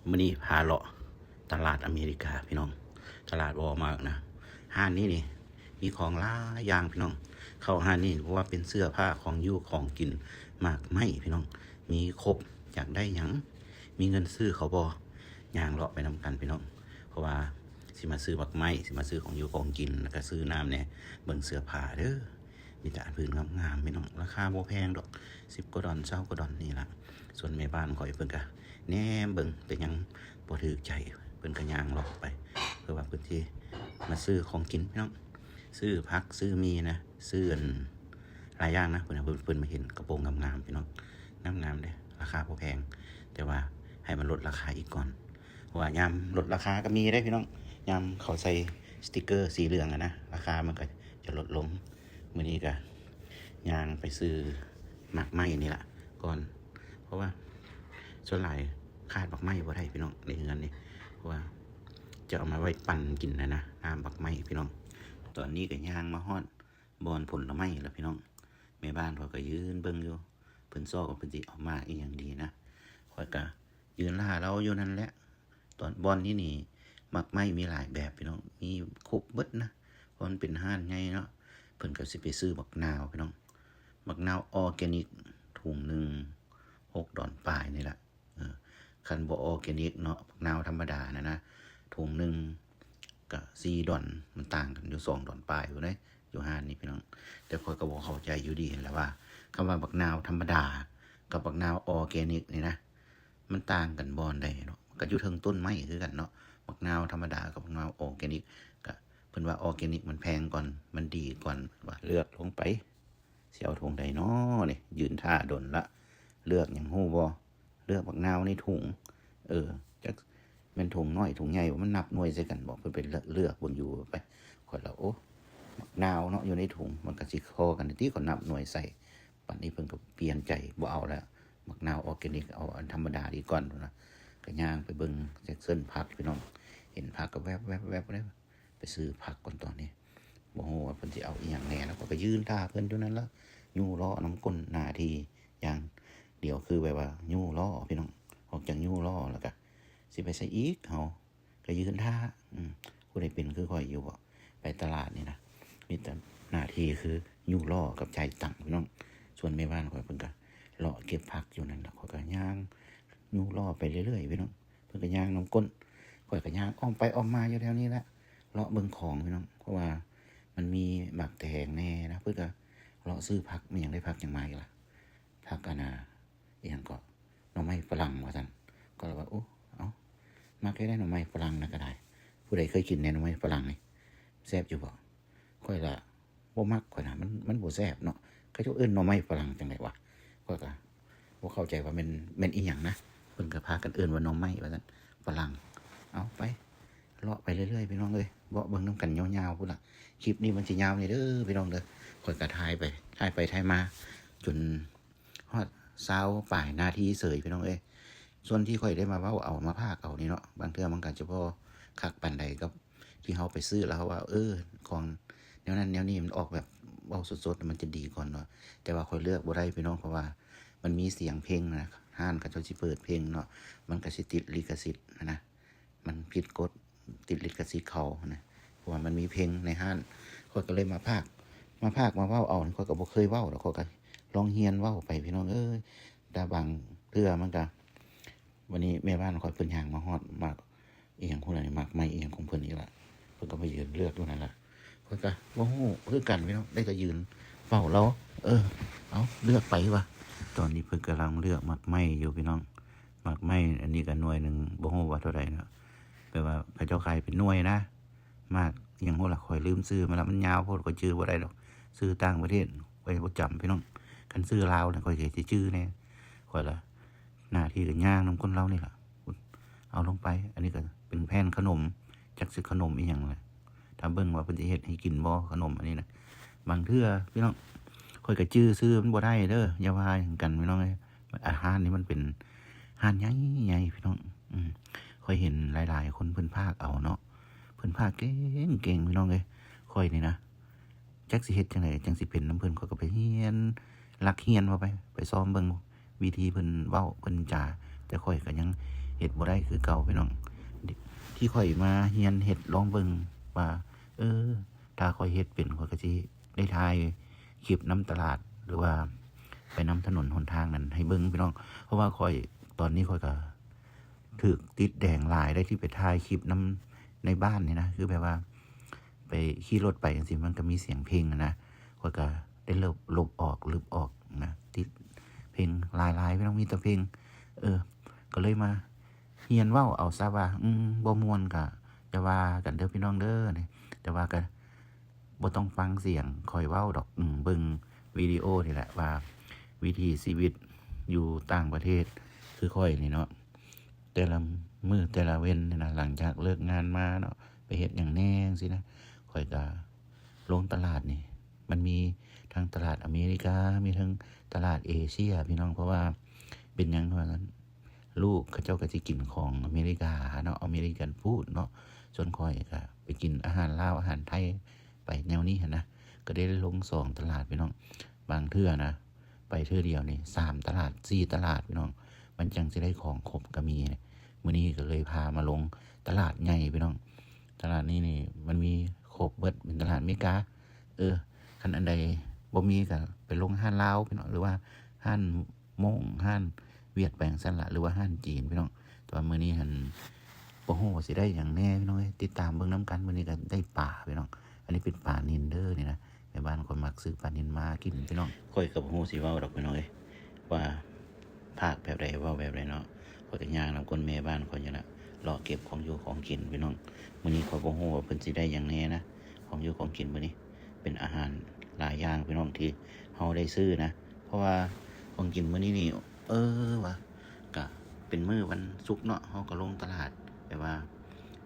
ມື້ນີ້ພາເລາະຕະຫຼາດອາເມລິກາພີ່ນ້ອງ, ຕະຫຼາດວໍມາດນະ. ຮ້ານນີ້ນີ້ມີຂອງຫຼາຍຢ່າງພີ່ນ້ອງ. ເຂົ້າຮ້ານນີ້ບໍ່ວ່າເປັນເສື້ອຜ້າ, ຂອງຢູ່ຂອງກິນ, ໝາກໄມ້ພີ່ນ້ອງ, ມີຄົບ. ຢາກໄດ້ຫຍັງ ມີເງິນຊື້ເຂົາບໍ່? ຍ່າງເລາະໄປນຳກັນພີ່ນ້ອງ. ເພາະວ່າຊິມາຊື້ໝາກໄມ້, ຊິມາຊື້ຂອງຢູ່ຂອງກິນ ແລ້ວກະຊື້ນ້ຳແດ່. ເບິ່ງເສື້ອຜ້າເດີ. ມີແຕ່ອັນພື້ນງາມໆພີ່ນ້ອງ, ລາຄາບໍ່ແພງດອກ, ສິບກວ່າດອນ ຊາວກວ່າດອນນີ້ລະ. ສ່ວນແມ່ບ້ານຂ້ອຍເພິ່ນກະແນມເບິ່ງ ແຕ່ຍັງບໍ່ຖືກໃຈ, ເພິ່ນກະຍ່າງເລາະໄປ ເພື່ອວ່າເພິ່ນຊິມາຊື້ຂອງກິນພີ່ນ້ອງ, ຊື້ຜັກ ຊື້ໝີ່ນະ, ຊື້ອັນຫຼາຍຢ່າງນະ. ເພິ່ນ ເພິ່ນ ເພິ່ນມາເຫັນກະໂປງງາມໆພີ່ນ້ອງ, ງາມໆເດ້, ລາຄາບໍ່ແພງ ແຕ່ວ່າໃຫ້ມັນລົດລາຄາອີກກ່ອນ. ເພາະວ່າຍາມລົດລາຄາກະມີເດ້ພີ່ນ້ອງ, ຍາມເຂົາໃສ່ສະຕິກເກີສີເຫຼືອງຫັ້ນນະ, ລາຄາມັນກະຈະລົດລົງ. ມື້ນີ້ກະຍ່າງໄປຊື້ໝາກໄມ້ນີ້ລະກ່ອນ, ເພາະວ່າສ່ວນຫຼາຍຂາດໝາກໄມ້ບໍ່ໄດ້ພີ່ນ້ອງ ໃນເຮືອນນີ້, ເພາະວ່າຈະເອົາມາໄວ້ປັ່ນກິນຫັ້ນນະ, ນ້ຳໝາກໄມ້ພີ່ນ້ອງ. ຕອນນີ້ກະຍ່າງມາຮອດບ່ອນຜົນລະໄມ້ລະພີ່ນ້ອງ. ແມ່ບ້ານເຂົາກະຢືນເບິ່ງຢູ່, ເພິ່ນຊອກວ່າເພິ່ນຊິເອົາໝາກອີ່ຫຍັງດີນະ. ຂ້ອຍກະຢືນຫຼ້າລາວຢູ່ນັ້ນແຫຼະ. ຕອນບ່ອນນີ້ນີ້ໝາກໄມ້ມີຫຼາຍແບບພີ່ນ້ອງ, ມີຄົບເບິດນະ, ເພາະມັນເປັນຮ້ານໃຫຍ່ເນາະ. ເພິ່ນກະຊິໄປຊື້ບັກນາວພີ່ນ້ອງ, ບັກນາວອໍແກນິກ ຖົງໜຶ່ງຫົກດອນປາຍນີ້ລະ. ເອີ ຄັນບໍ່ອໍແກນິກເນາະ, ບັກນາວທຳມະດາຫັ້ນນະ, ຖົງໜຶ່ງກະສີ່ດອນ, ມັນຕ່າງກັນຢູ່ສອງດອນປາຍພຸ້ນເດ້ ຢູ່ຮ້ານນີ້ພີ່ນ້ອງ. ແຕ່ຂ້ອຍກະບໍ່ເຂົ້າໃຈຢູ່ດີຫັ້ນແຫຼະວ່າ ຄຳວ່າບັກນາວທຳມະດາກັບບັກນາວອໍແກນິກນີ້ນະ ມັນຕ່າງກັນບ່ອນໃດເນາະ? ກະຢູ່ເທິງຕົ້ນໄມ້ຄືກັນເນາະ, ບັກນາວທຳມະດາກັບບັກນາວອໍແກນິກ. ກະເພິ່ນວ່າອໍແກນິກມັນແພງກ່ອນ ມັນດີກ່ອນ, ວ່າເລືອກລົງໄປ ຊິເອົາຖົງໃດນໍນີ້? ຢືນຖ້າດົນລະ. ເລືອກຫຍັງຮູ້ບໍ່? ເລືອກບັກນາວໃນຖົງ. ເອີ ຈັກແມ່ນຖົງນ້ອຍຖົງໃຫຍ່ບໍ່, ມັນນັບໜ່ວຍໃສ່ກັນບໍ່? ເພິ່ນໄປເລືອກເບິ່ງຢູ່ໄປ. ຂ້ອຍລະ ໂອ້ ບັກນາວເນາະ ຢູ່ໃນຖົງ ມັນກະຊິພໍກັນຕິ, ຂ້ອຍນັບໜ່ວຍໃສ່. ປານນີ້ເພິ່ນກະປ່ຽນໃຈ ບໍ່ເອົາແລ້ວ, ບັກນາວອໍແກນິກ ເອົາອັນທຳມະດາດີກ່ອນ ເພິ່ນວ່າ. ກະຍ່າງໄປເບິ່ງເຊັກຊັນຜັກພີ່ນ້ອງ, ເຫັນຜັກກະແວບໆໆເລີຍ. ໄປຊື້ຜັກກ່ອນຕອນນີ້, ບໍ່ຮູ້ວ່າເພິ່ນຊິເອົາອີ່ຫຍັງແດ່. ແລ້ວຂ້ອຍກະຢືນຖ້າເພິ່ນຢູ່ນັ້ນລະ, ຍູ້ລໍ້ນຳກົ້ນ. ໜ້າທີ່ຢ່າງດຽວຄືແບບວ່າຍູ້ລໍ້ພີ່ນ້ອງ, ອອກຈາກຍູ້ລໍ້ແລ້ວກະຊິໄປໃສອີກ? ເຮົາກະຢືນຖ້າ. ອືມ ຜູ້ໃດເປັນຄືຂ້ອຍຢູ່ບໍ່? ໄປຕະຫຼາດນີ້ນະ ມີແຕ່ໜ້າທີ່ຄືຍູ້ລໍ້ກັບຈ່າຍຕັງພີ່ນ້ອງ. ສ່ວນແມ່ບ້ານຂ້ອຍເພິ່ນກະເລາະເກັບຜັກຢູ່ນັ້ນລະ, ຂ້ອຍກະຍ່າງຍູ້ລໍ້ໄປເລື້ອຍໆພີ່ນ້ອງ. ເພິ່ນກະຍ່າງນຳກົ້ນ, ຂ້ອຍກະຍ່າງອ້ອມໄປອ້ອມມາຢູ່ແຖວນີ້ແຫຼະ, ເລາະເບິ່ງຂອງພີ່ນ້ອງ. ເພາະວ່າມັນມີໝາກແຕງແດ່ນະ, ເພິ່ນກະເລາະຊື້ຜັກ. ມີຫຍັງ ໄດ້ຜັກຫຍັງມາອີກລະ? ຜັກອັນນ່າ ອີ່ຫຍັງເກາະ ໜໍ່ໄມ້ຝຣັ່ງວ່າຊັ້ນ. ຂ້ອຍລະວ່າ ໂອ້ ເອົ້າ ມັກແທ້ໃດ ໜໍ່ໄມ້ຝຣັ່ງນະກະໄດ້. ຜູ້ໃດເຄີຍກິນແດ່ ໜໍ່ໄມ້ຝຣັ່ງນີ້ ແຊບຢູ່ບໍ່? ຂ້ອຍລະ ບໍ່ມັກ ຂ້ອຍນະ ມັນ ມັນບໍ່ແຊບເນາະ. ເຂົາເຈົ້າເອີ້ນໜໍ່ໄມ້ຝຣັ່ງຈັ່ງໃດວະ? ຂ້ອຍກະບໍ່ເຂົ້າໃຈວ່າແມ່ນ ແມ່ນອີ່ຫຍັງນະ. ເພິ່ນກະພາກັນເອີ້ນວ່າໜໍ່ໄມ້ວ່າຊັ້ນ ຝຣັ່ງ. ເອົາ ໄປ ເລາະໄປເລື້ອຍໆພີ່ນ້ອງເອີຍ, ເລາະເບິ່ງນຳກັນຍາວໆພຸ້ນລະ. ຄລິບນີ້ມັນຊິຍາວແດ່ເດີພີ່ນ້ອງເດີ, ຂ້ອຍກະຖ່າຍໄປ ຖ່າຍໄປຖ່າຍມາ ຈົນຮອດຊາວປາຍນາທີເສີຍພີ່ນ້ອງເອີຍ. ສ່ວນທີ່ຂ້ອຍໄດ້ມາເວົ້າເອົາມາພາກເອົານີ້ເນາະ, ບາງເທື່ອມັນກະຈະບໍ່ຄັກປານໃດກັບ ທີ່ເຮົາໄປຊື້ແລ້ວເຮົາວ່າ ເອີ ຂອງແນວນັ້ນແນວນີ້ ມັນອອກແບບເວົ້າສົດໆ ມັນຈະດີກວ່າເນາະ. ແຕ່ວ່າຂ້ອຍເລືອກບໍ່ໄດ້ພີ່ນ້ອງ, ເພາະວ່າມັນມີສຽງເພງນະ, ຮ້ານເຂົາເຈົ້າຊິເປີດເພງເນາະ, ມັນກະຊິຕິດລິຂະສິດຫັ້ນນະ, ມັນຜິດກົດ ຕິດລິຂະສິດເຂົາຫັ້ນນະ, ເພາະວ່າມັນມີເພງໃນຮ້ານ. ຂ້ອຍກະເລີຍມາພາກ ມາພາກມາເວົ້າເອົາ, ຂ້ອຍກະບໍ່ເຄີຍເວົ້າດອກ, ຂ້ອຍກະລອງຮຽນເວົ້າໄປພີ່ນ້ອງເອີຍ. ແຕ່ບາງເທື່ອມັນກະ ວັນນີ້ແມ່ບ້ານຂ້ອຍເພິ່ນຍ່າງມາຮອດ ໝາກອີ່ຫຍັງພຸ້ນລະນີ້ ໝາກໄມ້ອີ່ຫຍັງຂອງເພິ່ນນີ້ລະ, ເພິ່ນກະມາຢືນເລືອກຢູ່ຫັ້ນລະ. ເພິ່ນກະບໍ່ຮູ້ຄືກັນພີ່ນ້ອງ, ໄດ້ແຕ່ຢືນເຝົ້າລາວ. ເອີ ເອົາ ເລືອກໄປວ່າ. ຕອນນີ້ເພິ່ນກຳລັງເລືອກໝາກໄມ້ຢູ່ພີ່ນ້ອງ. ໝາກໄມ້ອັນນີ້ກະໜ່ວຍໜຶ່ງບໍ່ຮູ້ວ່າເທົ່າໃດເນາະ, ແບບວ່າເຂົາເຈົ້າຂາຍເປັນໜ່ວຍນະ. ໝາກຫຍັງພຸ້ນລະ ຂ້ອຍລືມຊື່ມັນລະ, ມັນຍາວໂພດ ຂ້ອຍຈື່ບໍ່ໄດ້ດອກ. ຊື່ຕ່າງປະເທດຂ້ອຍບໍ່ຈຳພີ່ນ້ອງ, ຄັນຊື່ລາວນະ ຂ້ອຍຊິຈື່ແດ່. ຂ້ອຍລະ ໜ້າທີ່ກະຍ່າງນຳຄົນລາວນີ້ລະ ເອົາລົງໄປ. ອັນນີ້ກະເປັນແຜ່ນຂະໜົມ, ຈັກຊິຂະໜົມອີ່ຫຍັງລະ, ຖ້າເບິ່ງວ່າເພິ່ນຊິເຮັດໃຫ້ກິນບໍ່ ຂະໜົມອັນນີ້ນະ. ບາງເທື່ອພີ່ນ້ອງ ຂ້ອຍກະຈື່ຊື່ມັນບໍ່ໄດ້ເດີ, ຢ່າວ່າຫຍັງກັນພີ່ນ້ອງເອີຍ. ອາຫານນີ້ມັນເປັນຮ້ານໃຫຍ່ໆພີ່ນ້ອງ. ອືມ ຂ້ອຍເຫັນຫຼາຍໆຄົນເພິ່ນພາກເອົາເນາະ, ເພິ່ນພາກເກັ່ງໆພີ່ນ້ອງເອີຍ. ຂ້ອຍນີ້ນະ ຈັກຊິເຮັດຈັ່ງໃດຈັ່ງຊິເປັນນຳເພິ່ນ, ຂ້ອຍກະໄປຮຽນ ລັກຮຽນເວົ້າໄປ ໄປຊອມເບິ່ງວິທີເພິ່ນເວົ້າເພິ່ນຈາ. ແຕ່ຂ້ອຍກະຍັງເ ຮັດບໍ່ໄດ້ຄືເກົ່າພີ່ນ້ອງ. ທີ່ຂ້ອຍມາຮຽນເຮັດລອງເບິ່ງວ່າ ເອີ ຖ້າຂ້ອຍເຮັດເປັນ ຂ້ອຍກໍຊິໄດ້ຖ່າຍຄລິບນຳຕະຫຼາດ ຫຼືວ່າໄປນຳຖະໜົນຫົນທາງນັ້ນໃຫ້ເບິ່ງພີ່ນ້ອງ. ເພາະວ່າຂ້ອຍ ຕອນນີ້ຂ້ອຍກໍຖືກຕິດແດງຫຼາຍໄດ໋ ທີ່ໄປຖ່າຍຄລິບນຳໃນບ້ານນີ້ນະ ຄືແບບວ່າໄປຂີ່ລົດໄປຈັ່ງຊີ້ ມັນກໍມີສຽງເພງນະ ຂ້ອຍກໍໄດ້ລົບ ລົບອອກ ລຶບອອກນະ ຕິດເພງຫຼາຍໆ ພີ່ນ້ອງ ມີແຕ່ເພງ. ເອີ ກໍເລີຍມາຮຽນເວົ້າເອົາຊະວ່າ ອືມ ບໍ່ມ່ວນກໍຢ່າວ່າກັນເດີພີ່ນ້ອງເດີ ແຕ່ວ່າກໍບໍ່ຕ້ອງຟັງສຽງຂ້ອຍເວົ້າດອກ ເບິ່ງວິດີໂອນີ້ແຫຼະ ວ່າວິຖີຊີວິດຢູ່ຕ່າງປະເທດຄືຂ້ອຍນີ້ເນາະ ແຕ່ລະມື້ແຕ່ລະເວັນນີ້ນະ ຫຼັງຈາກເລີກງານມາເນາະ ໄປເຮັດຫຍັງແດ່ຈັ່ງຊີ້ນະ ຂ້ອຍກໍລົງຕະຫຼາດນີ້ ມັນມີທັງຕະຫຼາດອາເມລິກາ ມີທັງຕະຫຼາດເອເຊຍພີ່ນ້ອງ. ເພາະວ່າເປັນຫຍັງວ່າຊັ້ນ ລູກເຂົາເຈົ້າກໍຊິກິນຂອງອາເມລິກາເນາະ ອາເມລິກັນຟູດເນາະ ສ່ວນຂ້ອຍກໍໄປກິນອາຫານລາວ ອາຫານໄທ ໄປແນວນີ້ຫັ້ນນະ ກໍໄດ້ລົງສອງຕະຫຼາດພີ່ນ້ອງ. ບາງເທື່ອນະ ໄປເທື່ອດຽວນີ້ສາມຕະຫຼາດ ສີ່ຕະຫຼາດພີ່ນ້ອງ ມັນຈັ່ງຊິໄດ້ຂອງຄົບກໍມີ. ມື້ນີ້ກໍເລີຍພາມາລົງຕະຫຼາດໃຫຍ່ພີ່ນ້ອງ ຕະຫຼາດນີ້ນີ້ມັນມີຄົບເບິດ ເປັນຕະຫຼາດອາເມລິກາ. ເອີ ຄັນອັນໃດບໍ່ມີກໍໄປລົງຮ້ານລາວພີ່ນ້ອງ ຫຼືວ່າຮ້ານມົ້ງ ຮ້ານຫວຽດໄປຈັ່ງຊັ້ນລະ ຫຼືວ່າຮ້ານຈີນພີ່ນ້ອງ. ແຕ່ວ່າມື້ນີ້ຫັ້ນບໍ່ຮູ້ວ່າຊິໄດ້ຫຍັງແດ່ພີ່ນ້ອງເອີຍ ຕິດຕາມເບິ່ງນຳກັນ. ມື້ນີ້ກໍໄດ້ປາພີ່ນ້ອງ ອັນນີ້ເປັນປານິນເດີນີ້ນະ ແມ່ບ້ານຂ້ອຍມັກຊື້ປານິນມາກິນພີ່ນ້ອງ. ຂ້ອຍກໍບໍ່ຮູ້ຊິເວົ້າດອກພີ່ນ້ອງເອີຍ ວ່າພາກແບບໃດ ເວົ້າແບບໃດເນາະ. ຂ້ອຍກໍຍ່າງນຳກົ້ນແມ່ບ້ານຂ້ອຍນີ້ລະ ເລາະເກັບຂອງຢູ່ຂອງກິນພີ່ນ້ອງ. ມື້ນີ້ຂ້ອຍບໍ່ຮູ້ວ່າເພິ່ນຊິໄດ້ຫຍັງແດ່ນະ ຂອງຢູ່ຂອງກິນມື້ນີ້ ເປັນອາຫານຫຼາຍຢ່າງພີ່ນ້ອງ ທີ່ເຮົາໄດ້ຊື້ນະ. ເພາະວ່າຂອງກິນມື້ນີ້ນີ້ ເອີ ວ່າກະເປັນມື້ວັນສຸກເນາະ ເຮົາກໍລົງຕະຫຼາດ ແບບວ່າ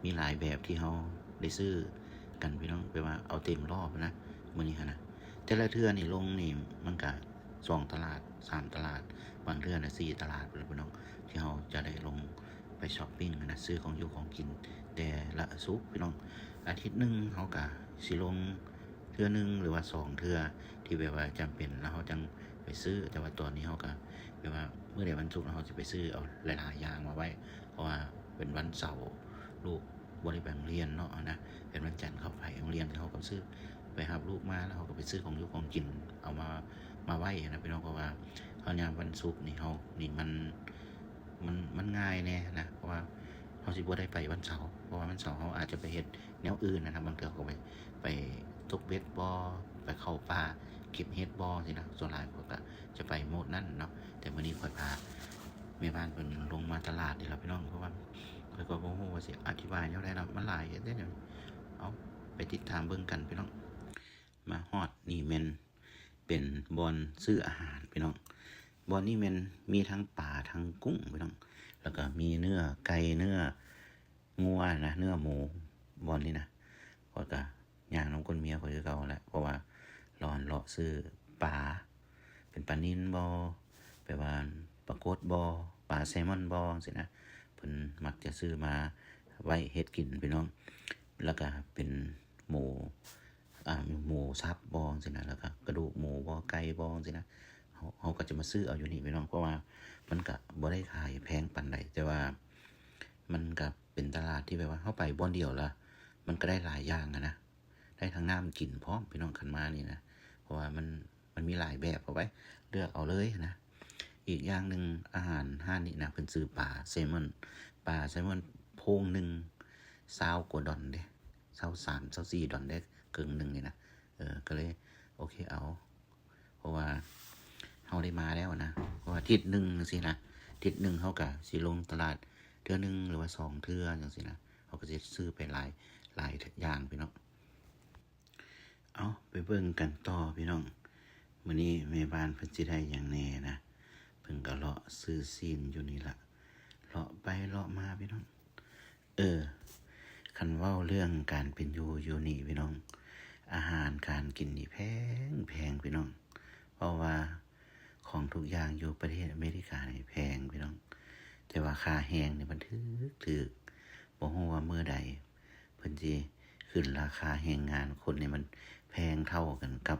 ມີຫຼາຍແບບທີ່ເຮົາໄດ້ຊື້ກັນພີ່ນ້ອງ ແບບວ່າເອົາເຕັມລອບນະ ມື້ນີ້ຫັ້ນນະ. ແຕ່ລະເທື່ອນີ້ລົງນີ້ມັນກະສອງຕະຫຼາດ ສາມຕະຫຼາດ ບາງເທື່ອນະສີ່ຕະຫຼາດພຸ້ນລະພີ່ນ້ອງ ທີ່ເຮົາຈະໄດ້ລົງໄປຊັອບປິງຫັ້ນນະ ຊື້ຂອງຢູ່ຂອງກິນແຕ່ລະສຸກພີ່ນ້ອງ. ອາທິດໜຶ່ງເຮົາກະຊິລົງ ເທື່ອໜຶ່ງ ຫຼືວ່າສອງເທື່ອ ທີ່ແບບວ່າຈຳເປັນ ແລ້ວເຮົາຈັ່ງໄປຊື້. ແຕ່ວ່າຕອນນີ້ເຮົາກໍແບບວ່າມື້ໃດວັນສຸກ ເຮົາຊິໄປຊື້ເອົາຫຼາຍໆຢ່າງມາໄວ້ ເພາະວ່າເປັນວັນເສົາ ລູກບໍ່ໄດ້ໄປໂຮງຮຽນເນາະນະ ເປັນວັນຈັນເຂົາໄປໂຮງຮຽນ ເຮົາກໍຊື້ ໄປຮັບລູກມາ ແລ້ວເຮົາກໍໄປຊື້ຂອງຢູ່ຂອງກິນເອົາມາ ມາໄວ້ນະພີ່ນ້ອງ. ເພາະວ່າເຮົາຍາມວັນສຸກນີ້ ເຮົານີ້ມັນ ມັນ ມັນງ່າຍແດ່ນະ ເພາະວ່າເຮົາຊິບໍ່ໄດ້ໄປວັນເສົາ ເພາະວ່າວັນເສົາເຮົາອາດຈະໄປເຮັດແນວອື່ນນະ ບາງເທື່ອເຮົາກໍໄປ ໄປຕົກເບັດບໍ ໄປເຂົ້າປ່າເກັບເຫັດບໍ ຊີ້ນະ. ສ່ວນຫຼາຍຂ້ອຍກໍຈະໄປໂໝດນັ້ນເນາະ ແຕ່ມື້ນີ້ຂ້ອຍພາແມ່ບ້ານເພິ່ນລົງມາຕະຫຼາດນີ້ລະພີ່ນ້ອງ ເພາະວ່າຂ້ອຍກໍບໍ່ຮູ້ວ່າຊິອະທິບາຍແນວໃດເນາະ ມັນຫຼາຍເຮັດເດ້. ເອົາ ໄປຕິດຕາມເບິ່ງກັນພີ່ນ້ອງ. ມາຮອດນີ້ແມ່ນເປັນບ່ອນຊື້ອາຫານພີ່ນ້ອງ. ບ່ອນນີ້ແມ່ນມີທັງປາທັງກຸ້ງພີ່ນ້ອງ ແລ້ວກໍມີເນື້ອໄກ່ ເນື້ອງົວນະ ເນື້ອໝູ ບ່ອນນີ້ນະ. ຂ້ອຍກໍຍ່າງນຳກົ້ນເມຍຂ້ອຍຄືເກົ່າແຫຼະ ເພາະວ່າລາວຫັ້ນເລາະຊື້ປາ ເປັນປານິນບໍ ແບບວ່າປາກົດບໍ ປາແຊມອນບໍ ຈັ່ງຊີ້ນະ. ເພິ່ນມັກຈະຊື້ມາໄວ້ເຮັດກິນພີ່ນ້ອງ. ແລ້ວກໍເປັນໝູ ອ່າ ໝູສັບບໍ ຈັ່ງຊີ້ນະ ແລ້ວກໍກະດູກໝູບໍ ໄກ່ບໍ ຈັ່ງຊີ້ນະ. ເຮົາ ເຮົາກໍຈະມາຊື້ເອົາຢູ່ນີ້ພີ່ນ້ອງ ເພາະວ່າມັນກໍບໍ່ໄດ້ຂາຍແພງປານໃດ ແຕ່ວ່າມັນກໍເປັນຕະຫຼາດທີ່ແບບວ່າເຮົາໄປບ່ອນດຽວລະ ມັນກໍໄດ້ຫຼາຍຢ່າງຫັ້ນນະ ໄດ້ທັງນ້ຳກິນພ້ອມພີ່ນ້ອງ ຄັນມານີ້ນະ ເພາະວ່າມັນ ມັນມີຫຼາຍແບບ ເອົາໄວ້ເລືອກເອົາເລີຍນະ. ອີກຢ່າງໜຶ່ງ ອາຫານຮ້ານນີ້ນະ ເພິ່ນຊື້ປາແຊມອນ ປາແຊມອນໂພງໜຶ່ງ ຊາວກວ່າດອນເດ້ ຊາວສາມ ຊາວສີ່ດອນເດ້ ເຄິ່ງໜຶ່ງນີ້ນະ. ເອີ ກໍເລີຍໂອເຄເອົາ ເພາະວ່າເຮົາໄດ້ມາແລ້ວນະ ເພາະວ່າທິດໜຶ່ງຈັ່ງຊີ້ນະ ທິດໜຶ່ງເຮົາກໍຊິລົງຕະຫຼາດເທື່ອໜຶ່ງ ຫຼືວ່າສອງເທື່ອຈັ່ງຊີ້ນະ ເຮົາກໍຊິຊື້ໄປຫຼາຍ ຫຼາຍຢ່າງພີ່ນ້ອງ. ເອົາ ໄປເບິ່ງກັນຕໍ່ພີ່ນ້ອງ ມື້ນີ້ແມ່ບ້ານເພິ່ນຊິໄດ້ຫຍັງແດ່ນະ. ເພິ່ນກໍເລາະຊື້ຊີ້ນຢູ່ນີ້ລະ ເລາະໄປເລາະມາພີ່ນ້ອງ. ເອີ ຄັນເວົ້າເລື່ອງການເປັນຢູ່ຢູ່ນີ້ພີ່ນ້ອງ ອາຫານການກິນນີ້ແພງ ແພງພີ່ນ້ອງ ເພາະວ່າຂອງທຸກຢ່າງຢູ່ປະເທດອາເມລິການີ້ແພງພີ່ນ້ອງ. ແຕ່ວ່າຄ່າແຮງນີ້ມັນຖືກໆ ບໍ່ຮູ້ວ່າມື້ໃດ ເພິ່ນຊິຂຶ້ນລາຄາແຮງງານຄົນໃຫ້ມັນແພງເທົ່າກັນກັບ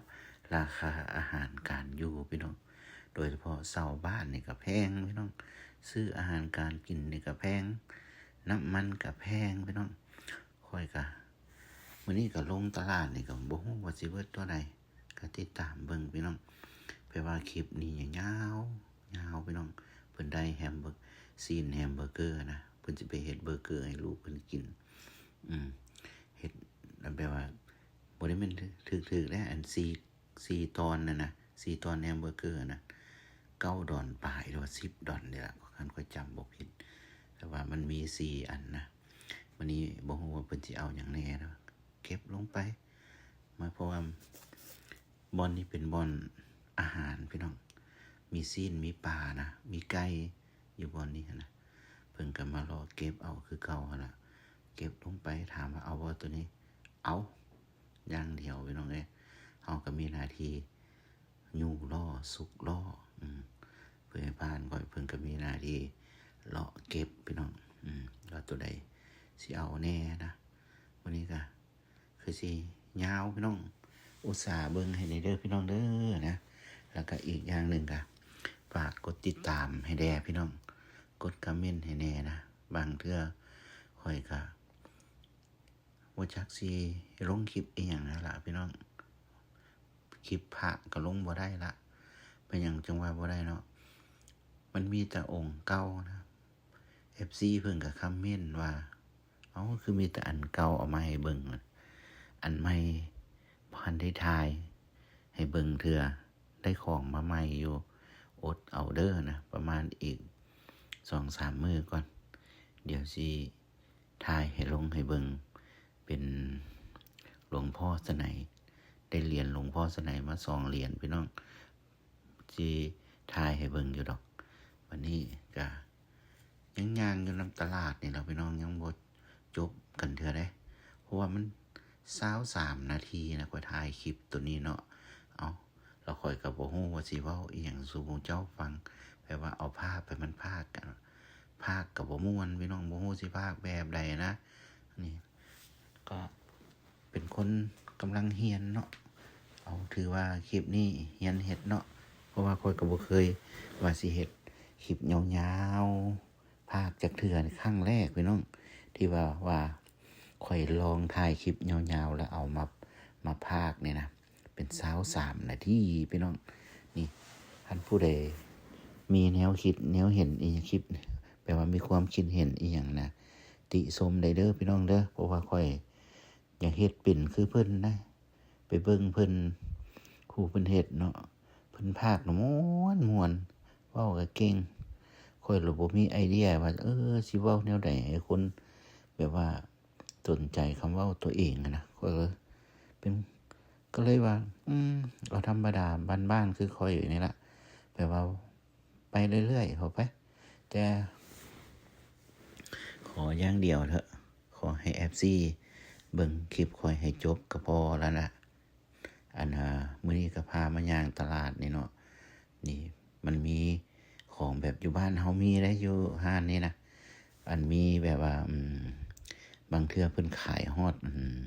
ລາຄາອາຫານການຢູ່ພີ່ນ້ອງ. ໂດຍສະເພາະເຊົ່າບ້ານນີ້ກໍແພງພີ່ນ້ອງ ຊື້ອາຫານການກິນນີ້ກໍແພງ, ນ້ຳມັນກໍແພງພີ່ນ້ອງ. ຂ້ອຍກໍ ມື້ນີ້ກໍລົງຕະຫຼາດນີ້ກໍບໍ່ຮູ້ວ່າຊິເບິດເທົ່າໃດ, ກໍຕິດຕາມເບິ່ງພີ່ນ້ອງ. ແປວ່າຄລິບນີ້ຍາວໆ ຍາວພີ່ນ້ອງ. ເພິ່ນໄດ້ແຮມເບີ ຊີ້ນແຮມເບີເກີນະ, ເພິ່ນຊິໄປເຮັດເບີເກີໃຫ້ລູກເພິ່ນກິນ. ອືມ ເຮັດແບບວ່າ ບໍ່ໄດ້ແມ່ນຖືກໆເດ້, ອັນສີ່ ສີ່ຕອນນັ້ນນະ, ສີ່ຕອນແຮມເບີເກີນະ ເກົ້າດອນປາຍ ຫຼືວ່າສິບດອນນີ້ລະ ຄັນຂ້ອຍຈຳບໍ່ຜິດ. ແຕ່ວ່າມັນມີສີ່ອັນນະ. ມື້ນີ້ບໍ່ຮູ້ວ່າເພິ່ນຊິເອົາຫຍັງແດ່ເນາະ, ເກັບລົງໄປ ໝາຍຄວາມວ່າບ່ອນນີ້ເປັນບ່ອນອາຫານພີ່ນ້ອງ, ມີຊີ້ນ ມີປານະ ມີໄກ່ຢູ່ບ່ອນນີ້ຫັ້ນນະ. ເພິ່ນກໍມາເລາະເກັບເອົາຄືເກົ່າຫັ້ນລະ, ເກັບລົງໄປ. ຖາມວ່າເອົາບໍ່ໂຕນີ້? ເອົາຢ່າງດຽວພີ່ນ້ອງເອີຍ. ເຮົາກໍມີໜ້າທີ່ຍູ້ລໍ້ ຊຸກລໍ້. ອືມ ເພື່ອໃຫ້ຜ່ານຂ້ອຍ ເພິ່ນກໍມີໜ້າທີ່ເລາະເກັບພີ່ນ້ອງ. ອືມ ວ່າໂຕໃດຊິເອົາແດ່ນະ. ມື້ນີ້ກໍຄືຊິຍາວພີ່ນ້ອງ, ອຸດສາເບິ່ງໃຫ້ແດ່ເດີພີ່ນ້ອງເດີນະ. ແລ້ວກໍອີກຢ່າງໜຶ່ງກໍຝາກກົດຕິດຕາມໃຫ້ແດ່ພີ່ນ້ອງ, ກົດຄອມເມັນໃຫ້ແດ່ນະ. ບາງເທື່ອຂ້ອຍກໍ ບໍ່ຈັກຊິລົງຄລິບອີ່ຫຍັງແລ້ວລະພີ່ນ້ອງ. ຄລິບພະກໍລົງບໍ່ໄດ້ລະ. ເປັນຫຍັງຈຶ່ງວ່າບໍ່ໄດ້ເນາະ? ມັນມີແຕ່ອົງເກົ່ານະ. ເອັຟຊີເພິ່ນກໍຄອມເມັນວ່າ ເອົ້າ ຄືມີແຕ່ອັນເກົ່າເອົາມາໃຫ້ເບິ່ງ, ອັນໃໝ່ບໍ່ທັນໄດ້ຖ່າຍໃຫ້ເບິ່ງເທື່ອ, ໄດ້ຂອງມາໃໝ່ຢູ່. ອົດເອົາເດີນະ, ປະມານອີກສອງສາມມື້ກ່ອນ, ດຽວຊິ ຖ່າຍໃຫ້ລົງໃຫ້ເບິ່ງ. ເປັນຫຼວງພໍ່ສະໄໝ, ໄດ້ຫຼຽນຫຼວງພໍ່ສະໄໝມາສອງຫຼຽນພີ່ນ້ອງ, ຊິຖ່າຍໃຫ້ເບິ່ງຢູ່ດອກ. ບັດນີ້ກະຍັງຍ່າງຢູ່ນຳຕະຫຼາດນີ້ລະພີ່ນ້ອງ, ຍັງບໍ່ຈົບກັນເທື່ອເດ້, ເພາະວ່າມັນຊາວສາມນາທີນະ ຂ້ອຍຖ່າຍຄລິບໂຕນີ້ເນາະ. ເອົ້າ ແລ້ວຂ້ອຍກໍບໍ່ຮູ້ວ່າຊິເວົ້າອີ່ຫຍັງສູ່ໝູ່ເຈົ້າຟັງ, ແບບວ່າເອົາພາກໄປ ມັນພາກ ພາກກໍບໍ່ມ່ວນພີ່ນ້ອງ, ບໍ່ຮູ້ຊິພາກແບບໃດນະ. ນີ້ກໍເປັນຄົນກຳລັງຮຽນເນາະ, ເອົາ ຖືວ່າຄລິບນີ້ຮຽນເຮັດເນາະ, ເພາະວ່າຂ້ອຍກໍບໍ່ເຄີຍວ່າຊິເຮັດຄລິບຍາວໆ ພາກຈັກເທື່ອ. ຄັ້ງແລກພີ່ນ້ອງ ທີ່ວ່າ ວ່າຂ້ອຍລອງຖ່າຍຄລິບຍາວໆ ແລ້ວເອົາມາ ມາພາກນີ້ນະ ເປັນຊາວສາມນາທີພີ່ນ້ອງ. ນີ້ ຄັນຜູ້ໃດມີແນວຄິດແນວເຫັນອີ່ຫຍັງ ຄລິບ ແປວ່າມີຄວາມຄິດເຫັນອີ່ຫຍັງນະ ຕິຊົມໄດ້ເດີພີ່ນ້ອງເດີ, ເພາະວ່າຂ້ອຍຢາກເຮັດເປັນຄືເພິ່ນນະ. ໄປເບິ່ງເພິ່ນ ຜູ້ເພິ່ນເຮັດເນາະ, ເພິ່ນພາກນະມ່ວນໆ ເວົ້າກໍເກັ່ງ. ຂ້ອຍລະບໍ່ມີໄອເດຍວ່າ ເອີ ຊິເວົ້າແນວໃດໃຫ້ຄົນແບບວ່າສົນໃຈຄຳເວົ້າຕົວເອງຫັ້ນນະ. ຂ້ອຍກໍເປັນ ກໍເລີຍວ່າ ອືມ ເອົາທຳມະດາບ້ານໆ ຄືຂ້ອຍນີ້ລະ, ແບບວ່າ ໄປເລື້ອຍໆ ເຮົາໄປ. ແຕ່ຂໍຢ່າງດຽວເຖາະ, ຂໍໃຫ້ເອັຟຊີເບິ່ງຄລິບຂ້ອຍໃຫ້ຈົບກໍພໍແລ້ວນະ. ອັນ ອາ ມື້ນີ້ກໍພາມາຍ່າງຕະຫຼາດນີ້ເນາະ, ນີ້ມັນມີຂອງແບບຢູ່ບ້ານເຮົາມີໄດ໋ ຢູ່ຮ້ານນີ້ນະ. ອັນມີແບບວ່າ ອືມ ບາງເທື່ອເພິ່ນຂາຍຮອດ ອືມ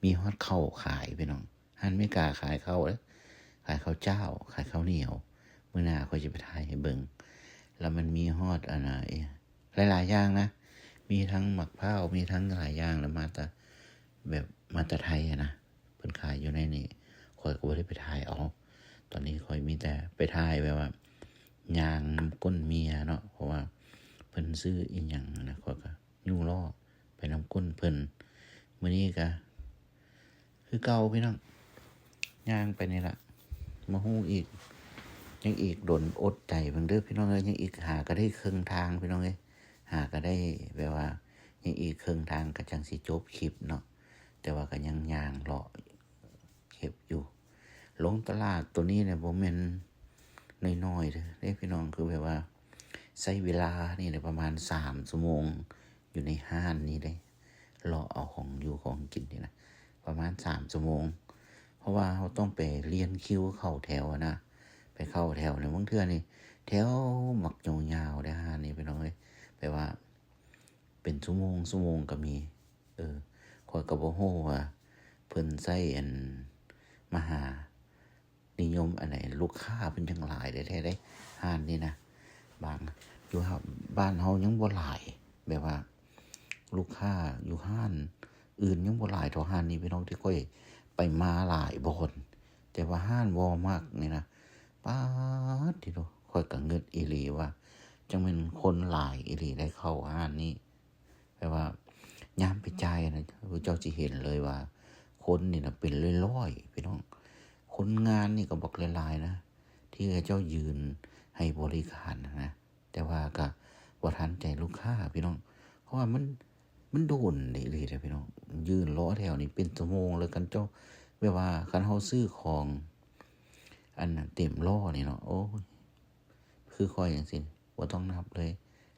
ມີຮອດເຂົ້າຂາຍ ພີ່ນ້ອງ. ຮ້ານແມ່ຄ້າຂາຍເຂົ້າເດ້, ຂາຍເຂົ້າຈ້າວ ຂາຍເຂົ້າໜຽວ. ມື້ໜ້າຂ້ອຍຈະໄປຖ່າຍໃຫ້ເບິ່ງ. ແລ້ວມັນມີຮອດ ອັນນ່າ ຫຼາຍໆຢ່າງນະ, ມີທັງໝາກພ້າວ ມີທັງຫຼາຍຢ່າງ. ແລ້ວມາແຕ່ ແບບມາແຕ່ໄທຫັ້ນນະ, ເພິ່ນຂາຍຢູ່ໃນນີ້. ຂ້ອຍກໍບໍ່ໄດ້ໄປຖ່າຍເອົາ, ຕອນນີ້ຂ້ອຍມີແຕ່ໄປຖ່າຍແບບວ່າຍ່າງນຳກົ້ນເມຍເນາະ, ເພາະວ່າເພິ່ນຊື້ອີ່ຫຍັງນະ, ຂ້ອຍກໍ ຢູ່ລໍ້ໄປນຳກົ້ນເພິ່ນ. ມື້ນີ້ກະຄືເກົ່າພີ່ນ້ອງ, ຍ່າງໄປນີ້ລະ. ມາຮູ້ອີກ ຍັງອີກດົນ, ອົດໃຈເບິ່ງເດີພີ່ນ້ອງເອີຍ. ຍັງອີກ ຫາກະໄດ້ເຄິ່ງທາງພີ່ນ້ອງເອີຍ, ຫາກະໄດ້ແບບວ່າ ຍັງອີກເຄິ່ງທາງກະຈັ່ງຊິຈົບຄລິບເນາະ. ແຕ່ວ່າກະຍັງຍ່າງເລາະ ເກັບຢູ່. ລົງຕະຫຼາດໂຕນີ້ນະ ບໍ່ແມ່ນນ້ອຍໆເດ້ພີ່ນ້ອງ, ຄືແບບວ່າໃຊ້ເວລານີ້ນະປະມານສາມຊົ່ວໂມງ ຢູ່ໃນຮ້ານນີ້ເດ້, ເລາະເອົາຂອງຢູ່ຂອງກິນນີ້ນະ ປະມານສາມຊົ່ວໂມງ. ເພາະວ່າເຮົາຕ້ອງໄປລຽນຄິວເຂົ້າແຖວນະ, ໄປເຂົ້າແຖວໃນບາງເທື່ອນີ້ ແຖວບັກຍາວໆເດ້ຮ້ານນີ້ພີ່ນ້ອງເອີຍ, ແບບວ່າເປັນຊົ່ວໂມງໆກໍມີ. ເອີ ຂ້ອຍກໍບໍ່ຮູ້ວ່າເພິ່ນໃຊ້ອັນມະຫານິຍົມອັນໃດ, ລູກຄ້າເພິ່ນຈັ່ງຫຼາຍແທ້ໆເດ້ຮ້ານນີ້ນະ. ບາງ ຢູ່ ບ້ານເຮົາຍັງບໍ່ຫຼາຍ ແບບວ່າລູກຄ້າຢູ່ຮ້ານອື່ນຍັງບໍ່ຫຼາຍເທົ່າຮ້ານນີ້ ພີ່ນ້ອງ ທີ່ຂ້ອຍໄປມາຫຼາຍບ່ອນ ແຕ່ວ່າຮ້ານວໍມາກນີ້ນະ ປາດຕິໂທ້ ຂ້ອຍກໍງຶດອີ່ຫຼີວ່າ ຈັ່ງແມ່ນຄົນຫຼາຍອີ່ຫຼີໄດ໋ເຂົ້າຮ້ານນີ້. ແບບວ່າຍາມໄປຈ່າຍນະ ເຈົ້າຊິເຫັນເລີຍວ່າຄົນນີ້ນະເປັນຮ້ອຍໆ ພີ່ນ້ອງ. ຄົນງານນີ້ກໍບັກຫຼາຍໆນະ ທີ່ເຂົາເຈົ້າຢືນໃຫ້ບໍລິການນະ ແຕ່ວ່າກໍບໍ່ທັນໃຈລູກຄ້າ ພີ່ນ້ອງ ເພາະວ່າມັນ ມັນໂດນອີ່ຫຼີເດ້ ພີ່ນ້ອງ. ຢືນລໍແຖວນີ້ເປັນຊົ່ວໂມງເລີຍ ຄັນເຈົ້າ ແບບວ່າຄັນເຮົາຊື້ຂອງອັນນັ້ນເຕັມລໍ້ນີ້ເນາະ ໂອ້ຍ ຄືຂ້ອຍຈັ່ງຊີ້ ບໍ່ຕ້ອງນັບເລີຍ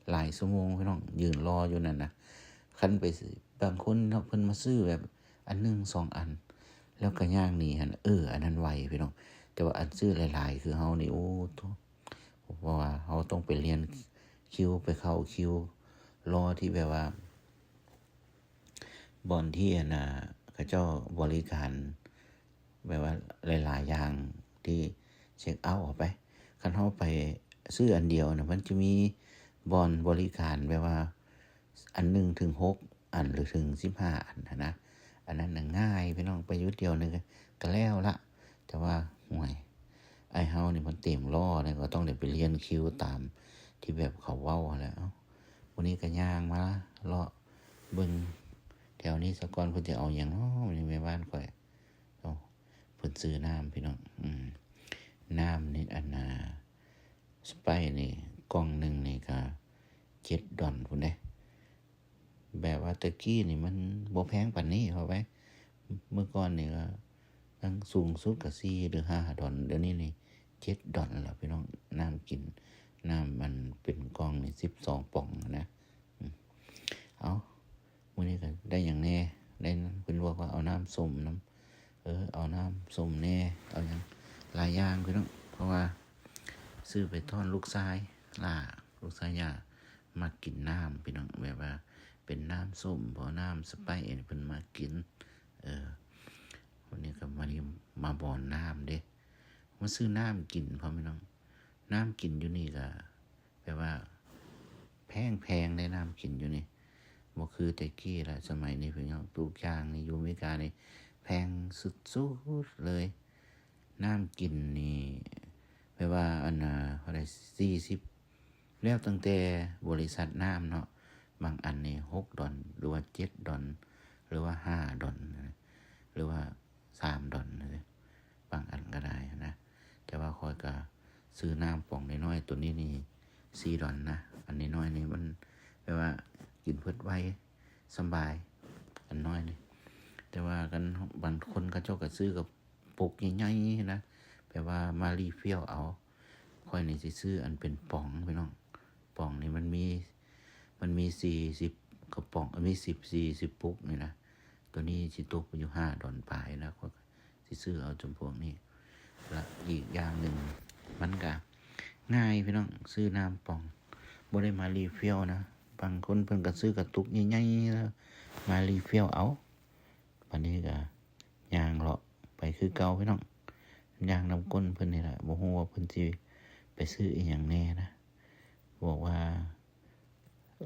ຫຼາຍຊົ່ວໂມງ ພີ່ນ້ອງ ຢືນລໍຢູ່ນັ້ນນະ. ຄັນໄປ ບາງຄົນເນາະ ເພິ່ນມາຊື້ແບບອັນໜຶ່ງສອງອັນ ແລ້ວກໍຍ່າງໜີຫັ້ນ ເອີ ອັນນັ້ນໄວ ພີ່ນ້ອງ. ແຕ່ວ່າອັນຊື້ຫຼາຍໆຄືເຮົານີ້ ໂອ້ໂທ້ ເພາະວ່າເຮົາຕ້ອງໄປລຽນຄິວ ໄປເຂົ້າຄິວລໍທີ່ແບບວ່າ ບ່ອນທີ່ອັນນ່າ ເຂົາເຈົ້າບໍລິການແບບວ່າຫຼາຍໆຢ່າງທີ່ເຊັກເອົາເອົາໄປ. ຄັນເຮົາໄປຊື້ອັນດຽວນະ ມັນຈະມີບ່ອນບໍລິການແບບວ່າອັນໜຶ່ງເຖິງຫົກອັນ ຫຼື ເຖິງສິບຫ້າອັນຫັ້ນນະ. ອັນນັ້ນນະງ່າຍ ພີ່ນ້ອງ ໄປຢູ່ດຽວໜຶ່ງກໍແລ້ວລະ. ແຕ່ວ່າ ໂອ້ຍ ໄອ້ເຮົານີ້ມັນເຕັມລໍ້ນະ ກໍຕ້ອງໄດ້ໄປລຽນຄິວຕາມທີ່ແບບເຂົາເວົ້າຫັ້ນແຫຼະ. ເອົ້າ ມື້ນີ້ກໍຍ່າງມາເລາະເບິ່ງແຖວນີ້ສາກ່ອນ ເພິ່ນຈະເອົາຫຍັງເນາະ ມື້ນີ້ແມ່ບ້ານຂ້ອຍ. ເອົ້າ ເພິ່ນຊື້ນ້ຳ ພີ່ນ້ອງ ອືມ ນ້ຳນີ້ ອັນນ່າ ສະໄປນີ້ ກ່ອງໜຶ່ງນີ້ກໍເຈັດດອນພຸ້ນເດ້. ແບບວ່າແຕ່ກີ້ນີ້ມັນບໍ່ແພງປານນີ້ ເຂົ້າໃຈ. ເມື່ອກ່ອນນີ້ກໍຕັ້ງສູງສຸດກໍສີ່ ຫຼື ຫ້າດອນ ດຽວນີ້ນີ້ເຈັດດອນແລ້ວ ພີ່ນ້ອງ. ນ້ຳກິນ ນ້ຳມັນເປັນກ່ອງນີ້ສິບສອງປ່ອງນະ. ອືມ ເອົາ ມື້ນີ້ກໍໄດ້ຫຍັງແດ່ ໄດ້ ເພິ່ນບອກວ່າເອົານ້ຳສົ້ມນຳ ເອີ ເອົານ້ຳສົ້ມແດ່ ເອົາຫຍັງຫຼາຍຢ່າງ ພີ່ນ້ອງ. ເພາະວ່າຊື້ໄປຕ້ອນລູກຊາຍຫຼ້າ ລູກຊາຍຍ່າ ມັກກິນນ້ຳ ພີ່ນ້ອງ ແບບວ່າເປັນນ້ຳສົ້ມບໍ ນ້ຳສະໄປ ອັນນີ້ເພິ່ນມັກກິນ. ເອີ ວັນນີ້ກໍມານີ້ ມາບ່ອນນ້ຳເດ້ ມາຊື້ນ້ຳກິນພ້ອມ ພີ່ນ້ອງ. ນ້ຳກິນຢູ່ນີ້ກໍແບບວ່າແພງໆເດ້ ນ້ຳກິນຢູ່ນີ້ ບໍ່ຄືແຕ່ກີ້ລະ. ສະໄໝນີ້ ພີ່ນ້ອງ ທຸກຢ່າງນີ້ຢູ່ອາເມລິການີ້ແພງສຸດໆເລີຍ. ນ້ຳກິນນີ້ແບບວ່າ ອັນນ່າ ເທົ່າໃດ ສີ່ສິບ ແລ້ວຕັ້ງແຕ່ບໍລິສັດນ້ຳເນາະ ບາງອັນນີ້ຫົກດອນ ຫຼືວ່າເຈັດດອນ ຫຼືວ່າຫ້າດອນ ຫຼືວ່າສາມດອນ ບາງອັນກໍໄດ້ນະ. ແຕ່ວ່າຂ້ອຍກໍຊື້ນ້ຳປອງນ້ອຍໆ ໂຕນີ້ນີ້ສີ່ດອນນະ. ອັນນ້ອຍໆນີ້ມັນແບບວ່າກິນເພິດໄວ ສຳບາຍ ອັນນ້ອຍນີ້. ແຕ່ວ່າກັນ ບາງຄົນເຂົາເຈົ້າກໍຊື້ກັບ ປຸກໃຫຍ່ໆນະ ແບບວ່າມາຣີຟິວເອົາ. ຂ້ອຍນີ້ຊິຊື້ອັນເປັນປ໋ອງ ພີ່ນ້ອງ ປ໋ອງນີ້ມັນມີ ມັນມີສີ່ສິບກະປ໋ອງ ມີສິບ ສີ່ສິບປຸກນີ້ນະ. ໂຕນີ້ຊິຕົກຢູ່ຫ້າດອນປາຍນະ ຂ້ອຍຊິຊື້ເອົາຈຳພວກນີ້. ລະອີກຢ່າງໜຶ່ງ ມັນກະງ່າຍ ພີ່ນ້ອງ ຊື້ນ້ຳປ໋ອງ ບໍ່ໄດ້ມາຣີຟິວນະ. ບາງຄົນເພິ່ນກະຊື້ກະຕຸກໃຫຍ່ໆ ແລ້ວມາຣີຟິວເອົາ. ບາດນີ້ກະຍ່າງເລາະໄປຄືເກົ່າ ພີ່ນ້ອງ ຍ່າງນຳກົ້ນເພິ່ນນີ້ລະ. ບໍ່ຮູ້ວ່າເພິ່ນຊິໄປຊື້ອີ່ຫຍັງແດ່ນະ. ບອກວ່າ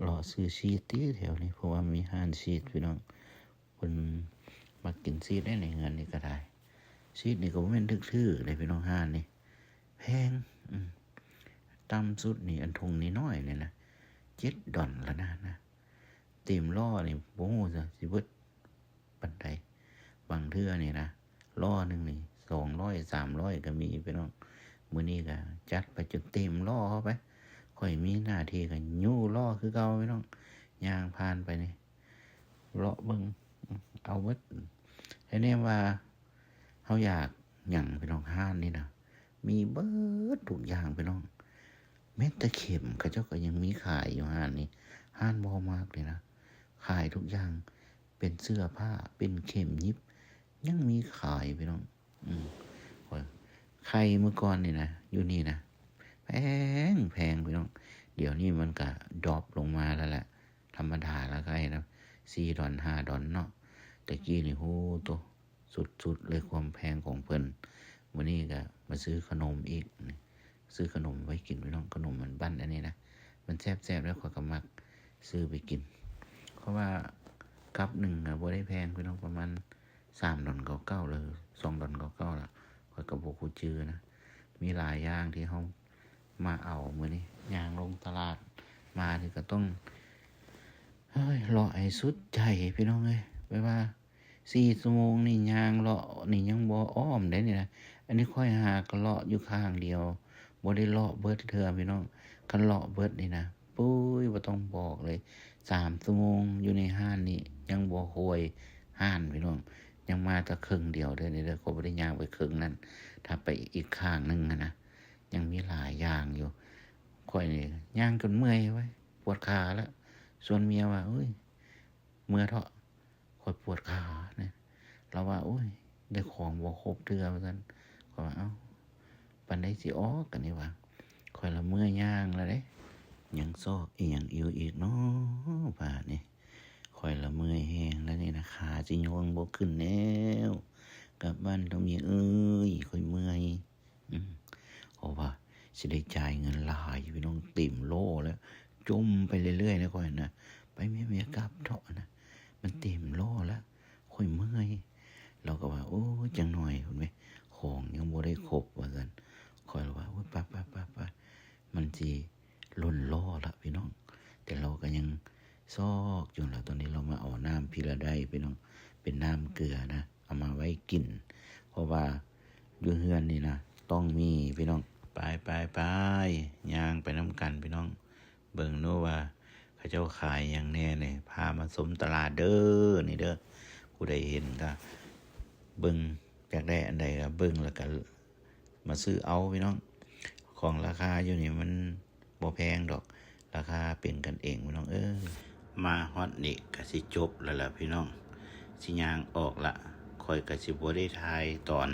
ເລາະຊື້ຊີດຕິແຖວນີ້ ເພາະວ່າມີຮ້ານຊີດ ພີ່ນ້ອງ ເພິ່ນມັກກິນຊີດເດ້ ໃນເຮືອນນີ້ກໍໄດ້. ຊີດນີ້ກໍບໍ່ແມ່ນຖືກໆເດ້ ພີ່ນ້ອງ ຮ້ານນີ້ແພງ. ອືມ ຕ່ຳສຸດນີ້ ອັນຖົງນ້ອຍໆນີ້ນະ ເຈັດດອນລະນະ ນະ. ເຕັມລໍ້ນີ້ບໍ່ຮູ້ຊິເບິດປານໃດ. ບາງເທື່ອນີ້ນະ ລໍ້ໜຶ່ງນີ້ສອງຮ້ອຍ ສາມຮ້ອຍກໍມີ ພີ່ນ້ອງ. ມື້ນີ້ກໍຈັດໄປຈົນເຕັມລໍ້ເຂົ້າໄປ. ຂ້ອຍມີໜ້າທີ່ກໍຍູ້ລໍ້ຄືເກົ່າ ພີ່ນ້ອງ. ຍ່າງຜ່ານໄປນີ້ ເລາະເບິ່ງ ເອົາເບິດ. ແລ້ວແນມວ່າເຮົາຢາກຫຍັງ ພີ່ນ້ອງ ຮ້ານນີ້ນະ ມີເບິດທຸກຢ່າງ ພີ່ນ້ອງ. ແມ່ນແຕ່ເຂັມ ເຂົາເຈົ້າກໍຍັງມີຂາຍຢູ່ຮ້ານນີ້ ຮ້ານວໍມາດນີ້ນະ ຂາຍທຸກຢ່າງ ເປັນເສື້ອຜ້າ ເປັນເຂັມຫຍິບ ຍັງມີຂາຍ ພີ່ນ້ອງ. ອືມ ໄຂ່ມື້ກ່ອນນີ້ນະ ຢູ່ນີ້ນະ ແພງໆ ພີ່ນ້ອງ. ດຽວນີ້ມັນກະດຣອບລົງມາແລ້ວລະ ທຳມະດາລະ ໄຂ່ນະ ສີ່ດອນ ຫ້າດອນເນາະ. ແຕ່ກີ້ນີ້ ໂຫ ໂຕ ສຸດໆເລີຍ ຄວາມແພງຂອງເພິ່ນ. ມື້ນີ້ກະມາຊື້ຂະໜົມອີກ ຊື້ຂະໜົມໄວ້ກິນ ພີ່ນ້ອງ. ຂະໜົມມັນບັ້ນອັນນີ້ນະ ໄປ ມັນແຊບໆ ແລ້ວຂ້ອຍກໍມັກຊື້ໄປກິນ ເພາະວ່າກັບໜຶ່ງກໍບໍ່ໄດ້ແພງພີ່ນ້ອງ ປະມານສາມດອນເກົ້າເກົ້າ ຫຼືສອງດອນເກົ້າເກົ້າລະ ຂ້ອຍກໍບໍ່ຮູ້ຈື່ນະ. ມີຫຼາຍຢ່າງທີ່ເຮົາມາເອົາມື້ນີ້ ຍ່າງລົງຕະຫຼາດມານີ້ກໍຕ້ອງ ເອີຍ ເລາະໃຫ້ສຸດໃຈພີ່ນ້ອງເອີຍ ແບບວ່າ ສີ່ຊົ່ວໂມງນີ້ຍ່າງເລາະນີ້ຍັງບໍ່ອ້ອມເດ້ນີ້ນະ. ອັນນີ້ຂ້ອຍຫາກໍເລາະຢູ່ຂ້າງດຽວ ບໍ່ໄດ້ເລາະເບິດເທື່ອພີ່ນ້ອງ. ຄັນເລາະເບິດນີ້ນະ ປຸ້ຍ ບໍ່ຕ້ອງບອກເລີຍ ສາມຊົ່ວໂມງຢູ່ໃນຮ້ານນີ້ຍັງບໍ່ໂຫຍຮ້ານພີ່ນ້ອງ ຍັງມາແຕ່ເຄິ່ງດຽວເດີນີ້ເດີ ຂ້ອຍບໍ່ໄດ້ຍ່າງໄປເຄິ່ງນັ້ນ ຖ້າໄປອີກຂ້າງໜຶ່ງຫັ້ນນະ ຍັງມີຫຼາຍຢ່າງຢູ່. ຂ້ອຍນີ້ຍ່າງຈົນເມື່ອຍເວີ້ຍ ປວດຂາແລ້ວ ຊວນເມຍວ່າ ເອີຍ ເມືອເທາະ ຂ້ອຍປວດຂານະ. ລາວວ່າ ໂອ້ຍ ໄດ້ຂອງບໍ່ຄົບເທື່ອວ່າຊັ້ນ. ຂ້ອຍວ່າ ເອົ້າ ປານໃດຊິອອກກັນນີ້ຫວາ? ຂ້ອຍລະເມື່ອຍຍ່າງລະເດ້. ຍັງຊອກອີ່ຫຍັງຢູ່ອີກເນາະບາດນີ້? ຂ້ອຍລະເມື່ອຍແຮງລະນີ້ນະ ຂາຊິຍົງບໍ່ຂຶ້ນແລ້ວ. ກັບບ້ານເຖົ້າເມຍເອີຍ ຂ້ອຍເມື່ອຍ. ອືມ ເພາະວ່າຊິໄດ້ຈ່າຍເງິນຫຼາຍ ພີ່ນ້ອງ ເຕັມລໍ້ແລ້ວ ຈົ່ມໄປເລື້ອຍໆ ນະ ຂ້ອຍນະ. ໄປແມ່ ເມຍກັບເທາະນະ ມັນເຕັມລໍ້ແລ້ວ ຂ້ອຍເມື່ອຍ. ລາວກໍວ່າ ໂອ້ຍ ຈັກໜ້ອຍພຸ້ນເວີ້ຍ ຂອງຍັງບໍ່ໄດ້ຄົບວ່າຊັ້ນ. ຂ້ອຍລະວ່າ ໂອ້ຍ ໄປໆໆໆ ມັນຊິລົ້ນລໍ້ລະ ພີ່ນ້ອງ. ແຕ່ລາວກໍຍັງຊອກຢູ່ລະ. ຕອນນີ້ລາວມາເອົານ້ຳພີລາໄດ ພີ່ນ້ອງ ເປັນນ້ຳເກືອນະ ເອົາມາໄວ້ກິນ ເພາະວ່າຢູ່ເຮືອນນີ້ນະຕ້ອງມີພີ່ນ້ອງ. ໄປໆໆ ຍ່າງໄປນຳກັນພີ່ນ້ອງ ເບິ່ງດູວ່າເຂົາເຈົ້າຂາຍຫຍັງແດ່ນີ້. ພາມາຊົມຕະຫຼາດເດີ ນີ້ເດີ ຜູ້ໃດເຫັນກໍເບິ່ງ ຢາກໄດ້ອັນໃດກໍເບິ່ງ ແລ້ວກໍມາຊື້ເອົາພີ່ນ້ອງ. ຂອງລາຄາຢູ່ນີ້ມັນ ບໍ່ແພງດອກ ລາຄາເປັນກັນເອງພີ່ນ້ອງເອີຍ. ມາຮອດນີ້ກະຊິຈົບແລ້ວລະພີ່ນ້ອງ ຊິຍ່າງອອກລະ. ຂ້ອຍກະຊິບໍ່ໄດ້ຖ່າຍຕອນ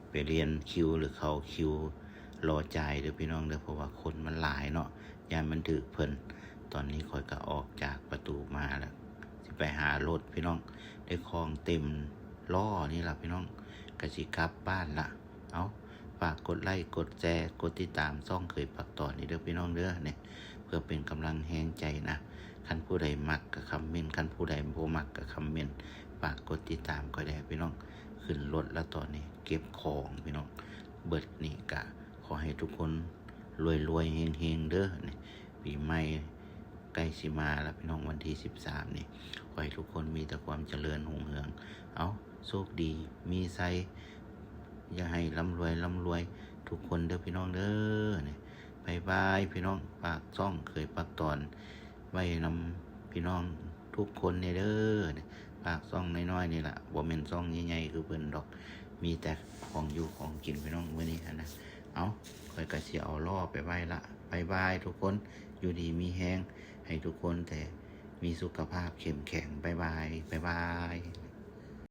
ໄປລຽນຄິວ ຫຼືເຂົ້າຄິວລໍຈ່າຍເດີພີ່ນ້ອງເດີ ເພາະວ່າຄົນມັນຫຼາຍເນາະ ຢ້ານມັນຖືກເພິ່ນ. ຕອນນີ້ຂ້ອຍກະອອກຈາກປະຕູມາລະ ຊິໄປຫາລົດພີ່ນ້ອງ ໄດ້ຂອງເຕັມລໍ້ນີ້ລະພີ່ນ້ອງ ກະຊິກັບບ້ານລະ. ເອົາ ຝາກກົດໄລ້ ກົດແຊ ກົດຕິດຕາມຊ່ອງເຂີຍປາກຕອນນີ້ເດີພີ່ນ້ອງເດີ ນີ້ ເພື່ອເປັນກຳລັງແຮງໃຈນະ. ຄັນຜູ້ໃດມັກກໍຄອມເມັນ ຄັນຜູ້ໃດບໍ່ມັກກໍຄອມເມັນ. ຝາກກົດຕິດຕາມຂ້ອຍແດ່ພີ່ນ້ອງ. ຂຶ້ນລົດລະຕອນນີ້ ເກັບຂອງພີ່ນ້ອງ ເບິດນີ້ກະຂໍໃຫ້ທຸກຄົນລວຍໆ ເຮງໆ ເດີ ນີ້ ປີໃໝ່ ໃກ້ຊິມາລະພີ່ນ້ອງ ວັນທີສິບສາມນີ້ ຂໍໃຫ້ທຸກຄົນມີແຕ່ຄວາມຈະເລີນຮຸ່ງເຮືອງ ເອົາ ໂຊກດີມີໄຊ ຢ່າໃຫ້ລ່ຳລວຍ ລ່ຳລວຍທຸກຄົນເດີພີ່ນ້ອງເດີ. ນີ້ ບາຍບາຍພີ່ນ້ອງ ຝາກຊ່ອງເຂີຍປາກຕອນໄວ້ນຳພີ່ນ້ອງທຸກຄົນແດ່ເດີ. ນີ້ ຝາກຊ່ອງນ້ອຍໆ ນີ້ລະ ບໍ່ແມ່ນຊ່ອງໃຫຍ່ໆ ຄືເພິ່ນດອກ ມີແຕ່ຂອງຢູ່ຂອງກິນພີ່ນ້ອງ ມື້ນີ້ຫັ້ນນະ. ເອົາ ຂ້ອຍກະຊິເອົາລໍ້ໄປໄວ້ລະ. ບາຍບາຍທຸກຄົນ ຢູ່ດີມີແຮງ ໃຫ້ທຸກຄົນແຕ່ມີສຸຂະພາບເຂັ້ມແຂງ. ບາຍບາຍ ບາຍບາຍ.